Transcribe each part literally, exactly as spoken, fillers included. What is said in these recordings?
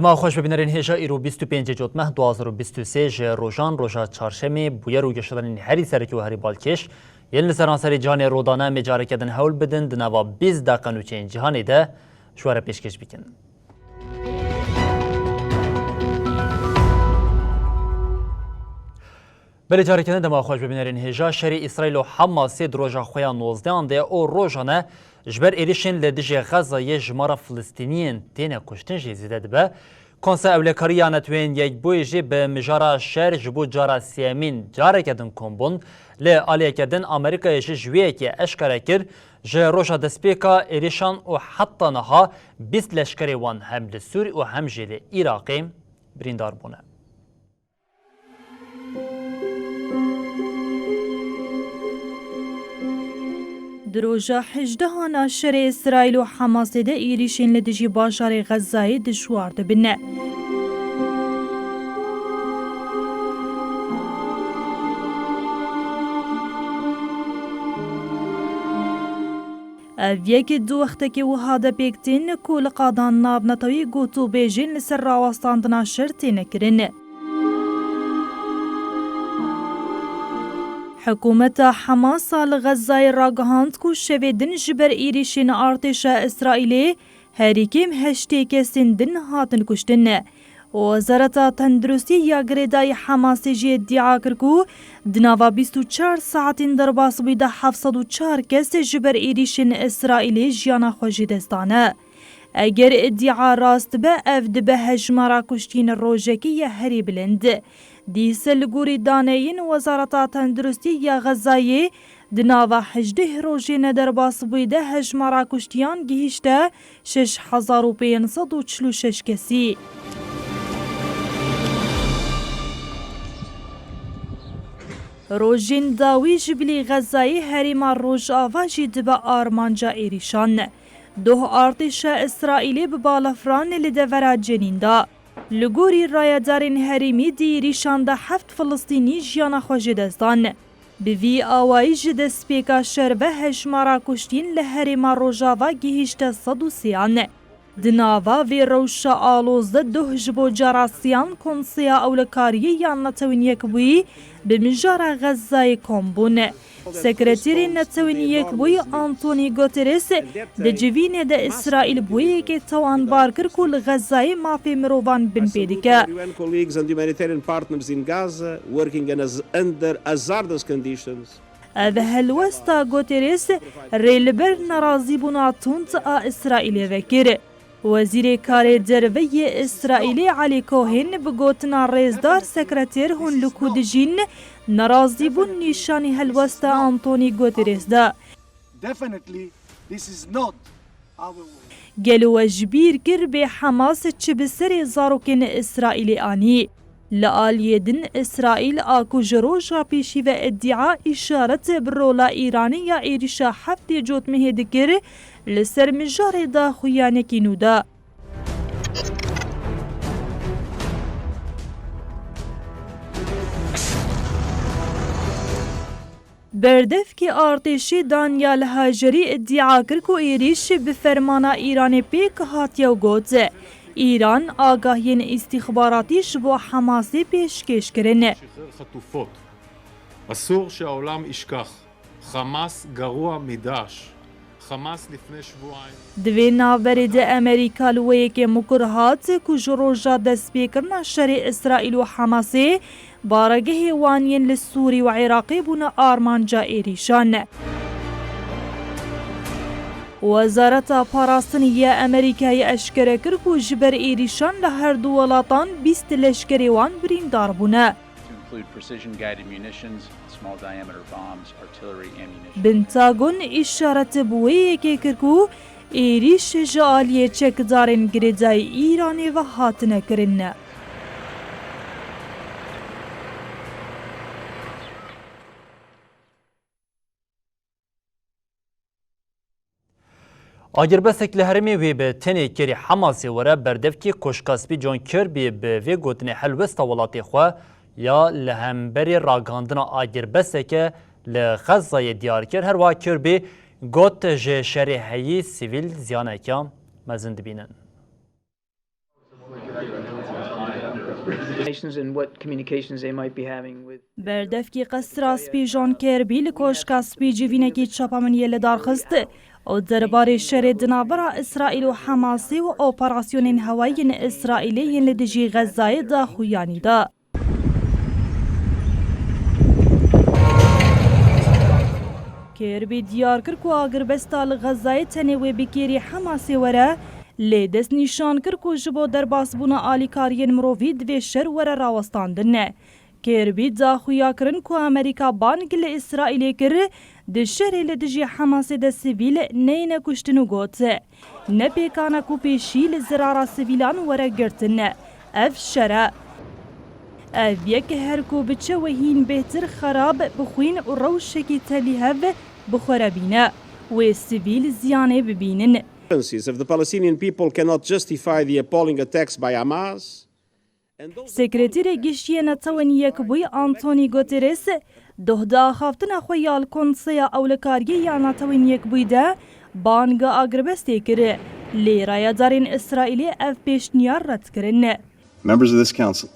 Ma xweş bibînerên hêja, îro bîst û pêncê Cotmeh du hazar û bîst û sê ji rojan, roja çarşemê, bûyer û geşedanên herî serekî û herî balkêş yên li seranserê cîhanê rû dane, em ê careke din hewl bidin di nava bîst deqa nûçeyên cîhanê de ji we re pêşkêş bikin. Belê, careke din dema xweş bibînerên hêja, şerê Îsraîl û Hamasê di roja xwe ya nozdehan de û rojane ji ber êrişên li dijî Xezayê jimara Filistîniyên têne kuştin jî zêde dibe. Konseya Ewlekarî ya Neteweyên Yekbûyî jî bi mijara şer ji bo cara sêyemîn careke din kom bûn. Li aliyeke din Amerîkayê jî ji wê yekê eşkere kir, ji roja destpêka êrişan û heta niha bîst leşkerê wan hem li Sûrî û hem jî li Iraqê birîndar bûne. Di roja hejdehan a şerê Îsraîl û Hamasê de êrîşên li dijî bajarê Xezayê dijwar dibin. Ev yek di wextekî wiha de pêk tên ku li qadan navnetewî gotûbêjên li ser rawestandina şer têne kirin. Hikûmeta Hamas a li Xezayê ragihand ku şevê din ji ber êrîşên artêşa Îsraîlê herî kêm heştê kesên din hatin kuştin. Wezareta Tenduristî ya girêdayî Hamasê jî îdia kir ku di nava bîst û çar saetên derbasbûyî de heft sed û çar kes ji ber êrîşên Îsraîlê jiyana xwe ji dest dane. Eger îdia rast be, ev dibe hejmara kuştiyên rojekî ya herî bilind. Dîsa li gorî daneyên Wezareta Tenduristî ya Xezayê, di nava hejdeh rojên derbasbûyî de hejmara kuştiyan gihîşte şeş hezar û pênc sed û çil û şeş kesî. Rojên dawî ji bilî Xezayê herêma Rojava jî dibe armanca êrîşan. Doh artêşa Îsraîlê bi balafran li devera Cenîn da. Li gorî rayedarên herêmî di êrîşan de heft Filistînî jiyana xwe ji dest dan. Bi vî awayî ji destpêka şer ve hejmara kuştiyên li herêma Rojava gihîşte sed û sêyan. Di nava vê rewşa aloz de doh ji bo cara sêyan Konseya Ewlekariyê ya Netewên Yekbûyî bi mijara Xezayê kom bûn. Sekreterê Netewên Yekbûyî Antonio Guterres di civînê de Îsraîl bi wê yekê tawanbar kir ku li Xezayê mafê mirovan binpê dike. U N colleagues and humanitarian partners in Gaza working in as-, under hazardous conditions. Ev helwesta Guterres rê li ber nerazîbûna tund a Îsraîlê vekir. Wezîrê Karê Derve yê Îsraîlê Elî Cohen bi gotina rêzdar sekreter hûn li ku dijîn, nerazîbûn nîşanî helwesta Antonî Guterres da. Definitely, this is not our world. Gelo we ji bîr kir bê Hamas çi bi serê zarokên Îsraîlê anî? Li aliyê din, Îsraîl a ku ji roja pêşî ve îdîa îşaret bi rola Îranê ya êrîşa heftê Cotmehê dikir, li ser mijarê daxuyanekî nû da. Berdevkê artêşê Danyal Hajerî îdîa kir ku êrîş bi fermana Îranê pêk hatiye û got, Îran agahiyên îstîxbaratî ji bo Hamasê pêşkêş kirin. אסור שהעולם ישכח. חמאס גרוע מדאעש. חמאס לפני שבועיים. Di vê navberê de Amerîka li wê yekê mikur hat ku ji roja destpêkirina şerê Îsraîl û Hamasê baregehê wan yên li Sûrî û Iraqê bûne armanca êrîşan. Wezareta Parastinê ya Amerîkayê eşkere kir ku ji ber êrîşan li her du welatan bîst leşkerê wan birîndar bûne. To include precision-guided munitions, small-diameter bombs, artillery ammunition. Pentagon îşaret bi wê yekê kir ku êrîş ji aliyê çekdarên girêdayî Îranê ve hatine kirin. Agirbestek li herêmê wê bi tenê kerî Hamasê were berdevkê Koşka Spî John Kirby bi vê gotinê helwesta welatê xwe ya li hemberî ragihandina agirbesteke li Xezayê diyar kir. Her wiha Kirby got, ji şerê heyî sivîl ziyaneke mezin dibînin. Relations and what communications they might be having with Berdevkî Qesra Spî John Kirby li Koşka Spî civînekî çapemeniyê li dar xist û derbarê şerê di navbera Îsraîl û Hemasê û operasyonên hewayî yên Îsraîlê yên li dijî Xezayê daxuyanî da. Kirby diyar kir ku agirbesta li Xezayê tenê wê bi kêrî Hemasê were, lê destnîşan kir ku ji bo derbasbûna alîkariyên mirovî divê şer were rawestandin. Kirby daxuya kirin ku Amerîka bang li Îsraîlê kir, di şerê li dijî Hemasê de sivîl neyne kuştin û got, ne pêkan e ku pêşî li zirara sivîlan were girtin. Ev şer e. Ev yek her ku biçe wê hîn bêhtir xerab, bi xwîn û rewşekî tevî hev bi xwe re bîne. Wê sivîl ziyanê bibînin. If the Palestinian people cannot justify the appalling attacks by Hamas, Sekreterê Giştî yê Netewên Yekbûyî Antonî Guterres doh di axaftina xwe ya li Konseya Ewlekariyê ya Netewên Yekbûyî de banga agirbestê kir, lê rayedarên Îsraîlê ev pêşniyar red kirin. Members of this council,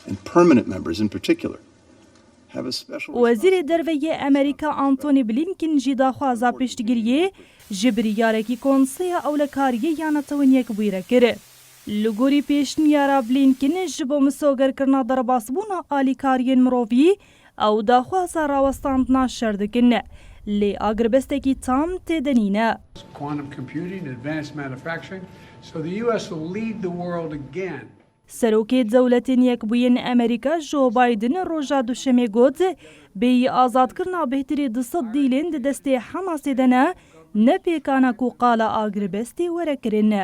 and permanent members in particular, have a special Wezîrê Derve yê Amerîka Antony Blinken jî daxwaza piştgiriyê ji biryarekî Konseya Ewlekariyê ya Netewên Yekbûyî re kir. Li gorî pêşniyara Blinken ji bo misogerkirina derbasbûna alîkariyên mirovî, ew daxwaza rawestandina şer dikin, lê agirbestekî tam tê de nîne. Quantum computing, advanced manufacturing. So the U S will lead the world again. Serokê Dewletên Yekbûyên Amerîka Joe Biden roja Duşemê got, bêyî azadkirina bêhtirî du sed dîlên di destê Hamasê de ne, ne pêkan e ku qala agirbestê were kirin.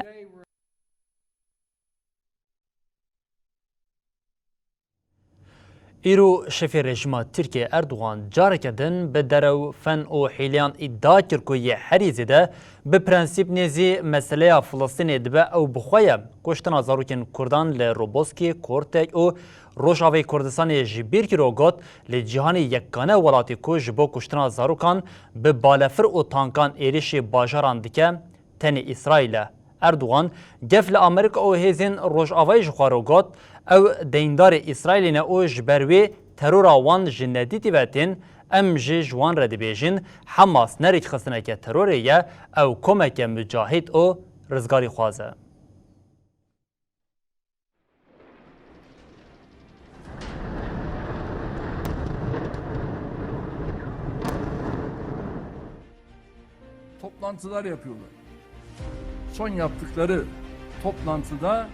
Îro şefê rejîma Tirkiyê Erdogan careke din bi derew, fen û hîleyan îdia kir ku yê herî zêde bi prensîp nêzî meseleya Filistînê dibe ew bi xwe ye. Kuştina zarokên Kurdan li Roboskî, Kortek û Rojavayê Kurdistanê ji bîr kir û got, li cîhanê yekane welatê ku ji bo kuştina zarokan bi balefir û tankan êrişî bajaran dike, tenê Îsraîl e. Erdogan gef li Amerîka û hêzên Rojavayê ji xwe re got, ew deyndarê Îsraîlê ne û ji ber wê terora wan ji nedîtî ve tên, em jî ji wan re dibêjin, Hamas ne rêkxistineke terorê ye, ew komeke mucahîd û rizgarîxwaz e. Toplantılar yapıyorlar. Son yaptıkları toplantıda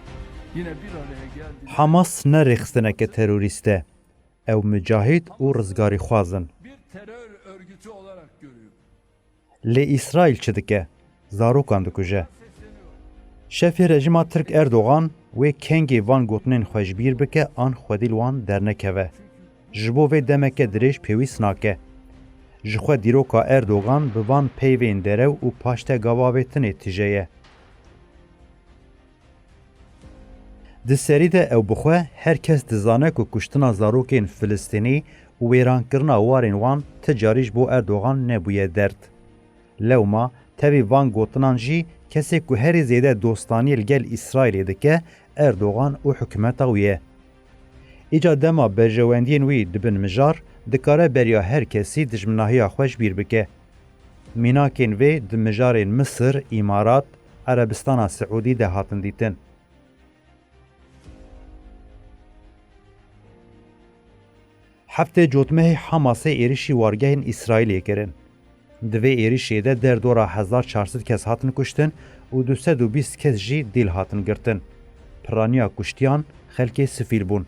yine bir araya geldiler. Hamas ne rêxistineke terorîst e. Ew mucahîd û rizgarîxwaz in. Bir terör örgütü olarak görüyor. Lê Îsraîl çi dike? Zarokan dikuje. Şefê rejîma Tirk Erdogan wê kengê van gotinên xwe ji bîr bike an xwedî li wan dernekeve. Ji bo vê demeke dirêj pêwîst nake. Ji xwe dîroka Erdogan bi van peyvên derew û paşte gavavêtinê tije ye. Di serî de ew bi xwe, her kes dizane ku kuştina zarokên Filistînî û wêrankirina warên wan ti carî ji bo Erdogan nebûye derd. Lewma tevî van gotinan jî kesê ku herî zêde dostaniyê li gel Îsraîlê dike, Erdogan û hikûmeta wî ye. Îca dema berjewendiyên wî dibin mijar, dikare beriya her kesî dijminahiya xwe ji bîr bike. Mînakên vê di mijarên Misir, Îmarat, Erebistana Siûdî de hatin dîtin. Heftê cotmehê Hamasê êrişî wargehên Îsraîlê kirin. Di vê êrişê de derdora hezar çar sed kes hatin kuştin û du sed û bîst kes jî dîl hatin girtin. Piraniya kuştiyan xelkê sivîl bûn.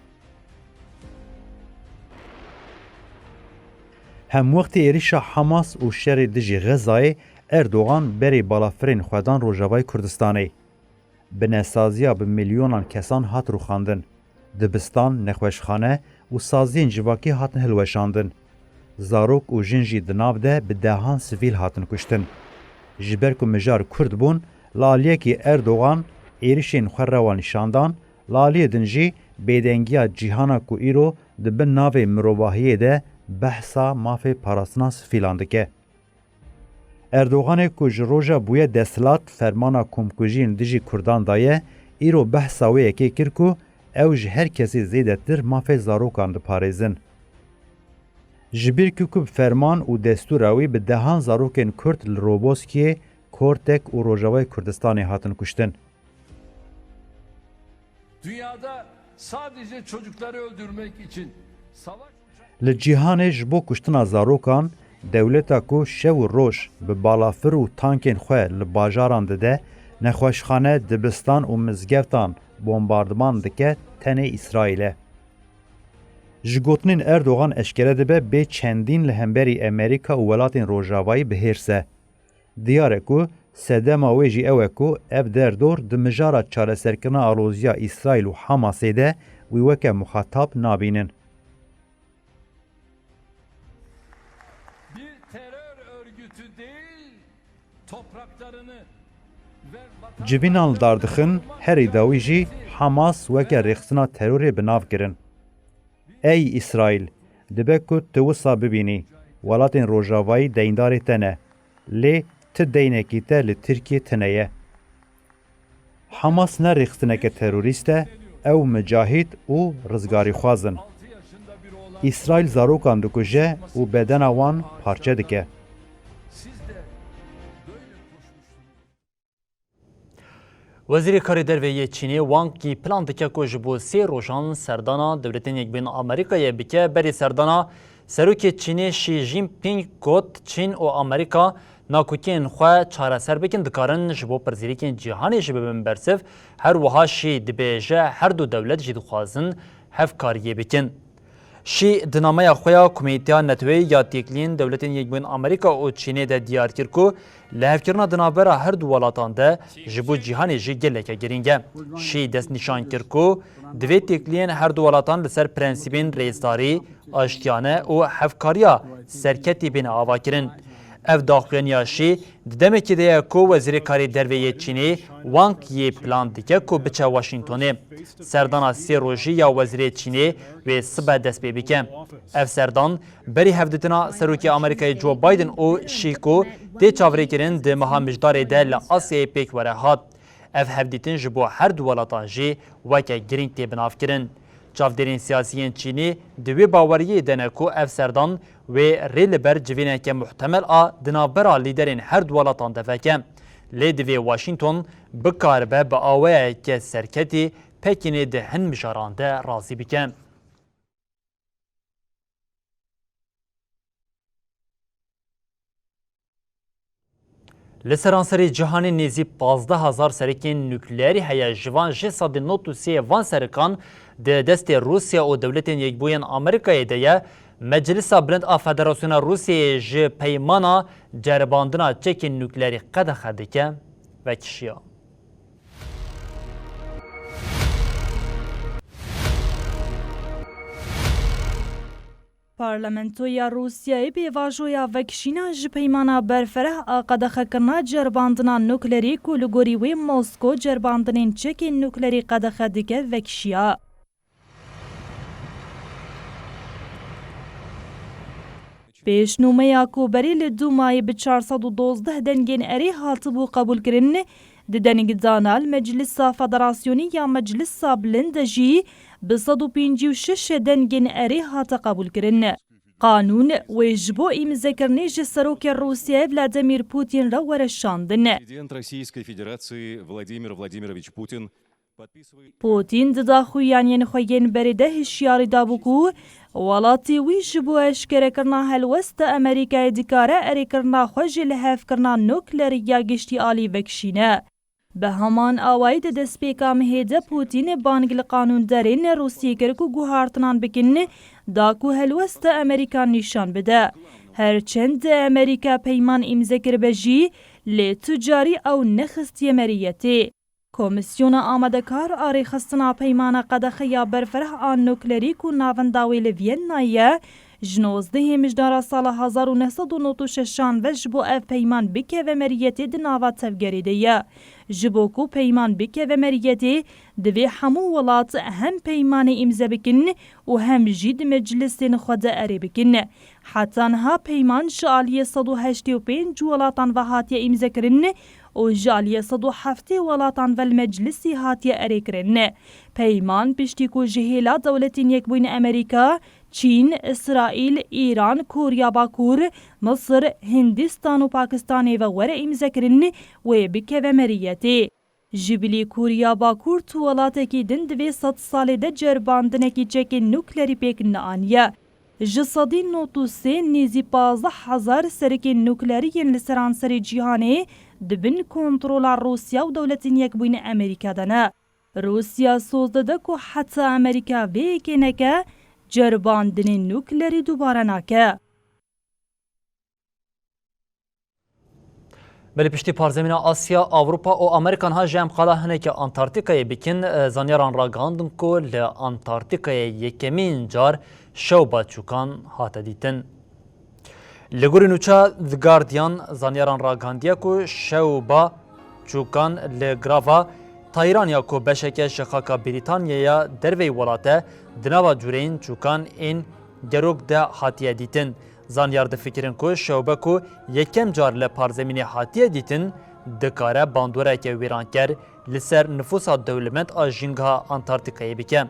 Hemwextê êrişa Hamas û şerê dijî Xezayê, Erdogan berê balafirên xwe dan Rojavayê Kurdistanê. Binesaziya bi milyonan kesan hat rûxandin. Dibistan, nexweşxane û saziyên civakî hatin hilweşandin. Zarok û jin jî di nav de bi dehan sivîl hatin kuştin. Ji ber ku mijar kurt bûn, li aliyekî Erdogan êrişên xwe rewa nîşan dan, li aliyê din jî bêdengiya cîhana ku îro di bin navê mirovahiyê de behsa mafê parastina sivîlan dike. Erdoganê ku ji roja bûye desthilat fermana komkujiyên dijî Kurdan daye, îro behsa wê yekê kir ku Ew ji her kesî zêdetir mafê zarokan diparêzin. Ji bîr ku ku bi ferman û destûra wî bi dehan zarokên Kurd li Roboskiyê, Kortek û Rojavayê Kurdistanê hatin kuştin. Dünyada sadece çocukları öldürmek için savaş uçak- Li cîhanê ji bo kuştina zarokan, dewleta ku şev û roj bi balafir û tankên xwe li bajaran dide, nexweşxane, dibistan û mizgeftan bombardiman dike, tenê Îsraîl e. Ji gotinên Erdogan eşkere dibe bê çendîn li hemberî Amerîka û welatên Rojavayî bi hêrs e. Diyar e ku sedema wê jî ew e ku ev derdor di mijara çareserkirina aloziya Îsraîl û Hamasê de wî weke muxatab nabînin. Bir terör örgütü değil, topraklarını ve vatandaşlarını Civînan li dar dixin, herî dawî jî Hamas weke rêxistina terorê bi nav kirin. Ey Îsraîl, dibe ku tu wisa bibînî, welatên Rojavayî deyndarê te ne. Lê ti deynekî te li Tirkiyê tune ye. Hamas ne rêxistineke terorîst e, ew micahîd û rizgarîxwaz in. Îsraîl zarokan dikuje û bedena wan parçe dike. Wezîrê Karê Derve yê Çînê Wang Yi plan dike ku ji bo sê rojan serdana Dewletên Yekbûyî yên Amerîkayê bike. Berî serdana Serokê Çînê Xi Jinping got, Çîn û Amerîka nakokiyên xwe çareser bikin, dikarin ji bo pirsgirêkên cîhanê jî bibin bersiv. Her wiha Xi dibêje, her du dewlet jî dixwazin hevkariyê bikin. Xi di nameya xwe ya Komîteya Neteweyê ya Têkiliyên Dewletên Yekbûyî yên Amerîka û Çînê de diyar kir ku lihevkirina di navbera her du welatan de ji bo cîhanê jî geleke girîng e. Xi destnîşan kir ku divê têkiliyên her du welatan li ser prensîbên rêzdarî, aştiyane û hevkariya serketî bêne avakirin. Ev daxuyaniya Xi di demekê de ye ku Wezîrê Karê Derve yê Çînê Wang Yi plan dike ku biçe Washingtonê. Serdana sê rojî ya Wezîrê Çînê wê sibe dest pê bike. Ev serdan berî hevdîtina Serokê Amerîkayê Joe Biden û Xi ku tê çavrêkirin di meha Mijdarê de li Asyayê pêk were hat. Ev hevdîtin ji bo her du welatan jî weke girîng tê binavkirin. Çavdêrên siyasî yên Çînî di wê baweriyê de ne ku ev serdan wê rê li ber civîneke muhtemel a di navbera lîderên her du welatan de veke. Lê divê Washington bikaribe bi awayeke serketî Pekînê di hin mijaran de razî bike. Li seranserê cîhanê nêzî pazdeh hezar serikên nukleerî heye. Ji van jê sedê nod û sê van serikan di destê Rûsya û Dewletên Yekbûyên Amerîkayê de ye. Meclisa Bilind a Federasyona Rûsyayê ji peymana ceribandina çekên nukleerî qedexe dike, vekişiya. Parlamentoya Rûsyayê pêvajoya vekişîna ji peymana berfereh a qedexekirina ceribandina nuklerî ku li gorî wê Mosko ceribandinên çekên nuklerî qedexe dike, vekişiya. Pêşnûmeya ku berê li Dûmayê bi çar sed û dozdeh dengên erê hatibû qebûlkirin, di dengdana li Meclisa Federasyonî ya Meclisa Bilind de jî bi sed û pêncî û şeş dengên erê hate qebûlkirin. Qanûn wê ji bo îmzekirinê ji Serokê Rûsyayê Vladimir Putin re were şandin. Президент Российской Федерации Владимир Владимирович Путин подписывает Putin di daxuyaniyên xwe yên berê de hişyarî dabû ku welatê wî ji bo eşkerekirina helwesta Amerîkayê dikare erêkirina xwe ji lihevkirina nuklerî ya giştî alî vekişîne. Bi heman awayî di destpêka mehê de Putin bang li qanûnderên Rûsiyê kir ku guhartinan bikin, da ku helwesta Amerîka nîşan bide. Her çend Amerîka peyman îmze kiribe jî, lê tu carî ew nexistiye meriyetê. Komîsyona amadekar a rêxistina peymana qedexeya berfereh a nuklerî ku navenda wê li Viyennayê ye, ji nozdehê mijdara sala hezar û neh sed û nod û şeşan ve ji bo ev peyman bikeve meriyetê di nava tevgerê de ye. Ji bo ku peyman bikeve meriyetê, divê hemû welat hem peymanê îmze bikin û hem jî di meclisên xwe de erê bikin. Heta niha peyman ji aliyê sed û heştê û pênc welatan ve hatiye îmzekirin û ji aliyê sed û heftê welatan ve li meclisî hatiye erêkirin. Peyman piştî ku ji hêla Dewletên Yekbûyîn Amerîka, Çîn, Îsraîl, Îran, Koriya Bakur, Misir, Hindistan û Pakistanê ve were îmzekirin, wê bikeve meriyetê. Ji bilî Koriya Bakur tu welatekî din di vê sed salê de ceribandinekî çekên nuklerî pêk neaniye. Ji sedî nod û sê nêzî pazdeh hezar serikên nuklerî yên li seranserê cîhanê di bin kontrola Rûsya û Dewletên Yekbûyîn Amerîka de ne. Rûsya soz dide ku heta Amerîka vê yekê neke, ceribandinên nuklerî dubare nake. Belê piştî parzemîna Asya, Ewropa û Amerîka niha jî em qala hinekî Antarktîkayê bikin. E, zanyaran ragihandin ku li Antarktîkayê yekemîn car şewba çûkan hate dîtin. Li gorî nûça The Guardian, zanyaran ragihandiye ku şewba çûkan li girava Tayran ya ku beşeke ji xaka Brîtanyaya derveyî welat e, di nava cureyên çûkan ên gerok de hatiye dîtin. Zanyar difikirin ku şewbe ku yekem car li parzemînê hatiye dîtin, dikare bandoreke wêranker li ser nifûsa dewlemend a jîngeha Antarktîkayê bike.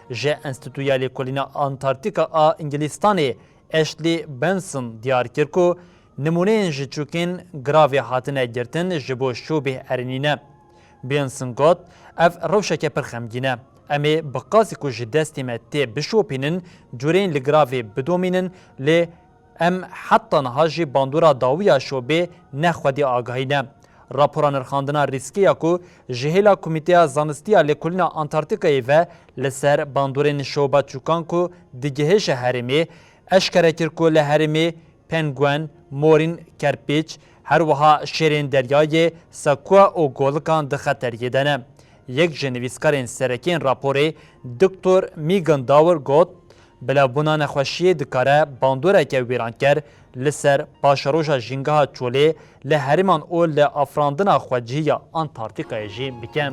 Ji Enstîtuya Lêkolîna Antarktîka a Îngilîstanê Ashley Benson diyar kir ku nimûneyên ji çûkên giravê hatine girtin ji bo şûbê erênî ne. Benson got, ev rewşeke pir xemgîn e. Em ê bi qasî ku ji destê me tê bişopînin, cureyên li giravê bidomînin, lê em heta niha jî bandora dawî ya şobê ne xwedî agahî ne. Rapora nirxandina rîskê ya ku ji hêla Komîteya Zanistî ya Lêkolîna Antarktîkayê ve li ser bandorên şewba çûkan ku digihêje herêmê, eşkere kir ku li herêmê penguen, morîn, kerpîç, her wiha şêrên deryayê, sekûa û golikan di xeteriyê de ne. Yek ji nivîskarên serekên raporê, Doktor Megan Dower got, bilawbûna nexweşiyê dikare bandoreke wêranker li ser paşeroja jîngeha çolê li herêman û li afirandina xwecihî ya Antarktîkayê jî bike.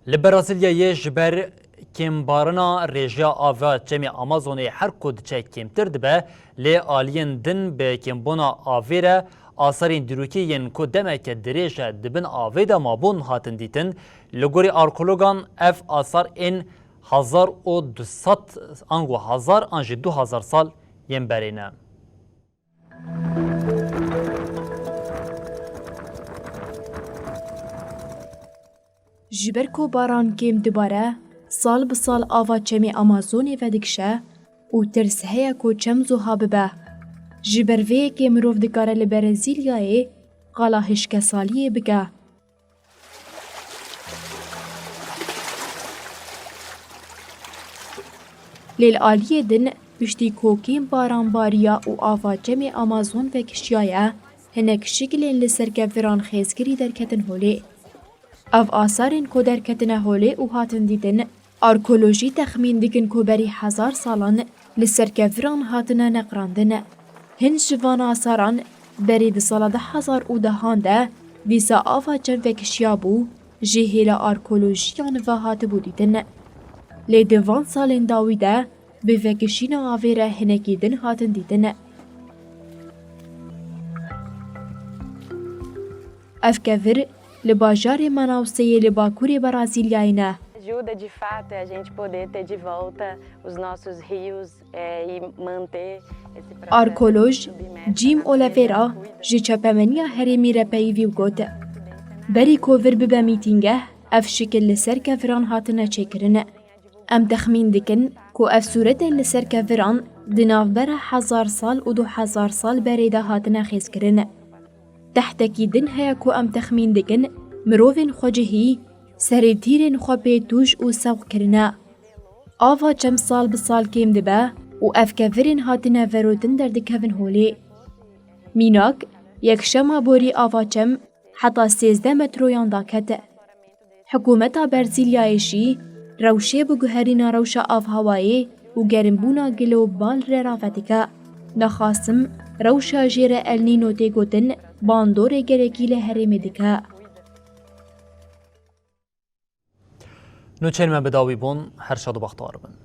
Li Brazilyayê ji ber kêmbarina rêjeya ava Çemê Amazonê her ku diçe kêmtir dibe, lê aliyên din bi kêmbûna avê re asarên dîrokî yên ku demeke dirêj e di bin avê de mabûn hatin dîtin. Li gorî arkeologan ev asar ên hezar û du sed ango hezar an jî du hezar sal yên berê ne. Ji ber ku baran kêm dibare, sal bi sal ava çemê Amazonê vedikişe û tirs heye ku çem zuha bibe. Ji ber vê yekê mirov dikare li Brezîlyayê qala hişkesaliyê bike. Lê li aliyê din, piştî ku kêm baran bariya û ava çemê Amazon vekişiyaye, hinek şikilên li ser keviran xêzgirî derketin holê. Ev asarên ku derketine holê û hatin dîtin, arkeolojî texmîn dikin ku berî hezar salan li ser keviran hatine neqirandin. Hin ji van asaran berî di sala du hezar û dehan de dîsa ava çem vekişiyabû, ji hêla arkeolojiyan ve hatibû dîtin. Lê di van salên dawî de bi vekişîna avê re hinekî din hatin dîtin. Ev kevir li bajarê Manausê yê li bakurê Brazîlyayê ne. Ajuda, de fato, a gente poder ter de volta os nossos rios, eh, e manter esse processo Arkeoloj Jim Oliveira ji çapemeniya herêmî re peyivî û got, berî ku vir bibe mîtîngeh, ev şikil li ser keviran hatine çêkirin. Em texmîn dikin ku ev sûretên li ser keviran di navbera hezar sal û du hezar sal berê de hatine xêzkirin. Tehtekî din heye ku em texmîn dikin mirovên xwecihî serê tîrên xwe pê tûj û sewq kirine. Ava çem sal bi sal kêm dibe û ev kevirên hatine verotin derdikevin holê. Mînak, yekşema borî ava çem heta sêzdeh metroyan daket. Hikûmeta Berzîlyayê jî rewşê bi guherîna rewşa avhewayê û gerimbûna global re rave dike. Naxasim rewşa jê re El Nîno tê gotin, bandorê gelekî li herêmê dike. Nûçeyên me bi dawî bûn, her şad û bextewar bin.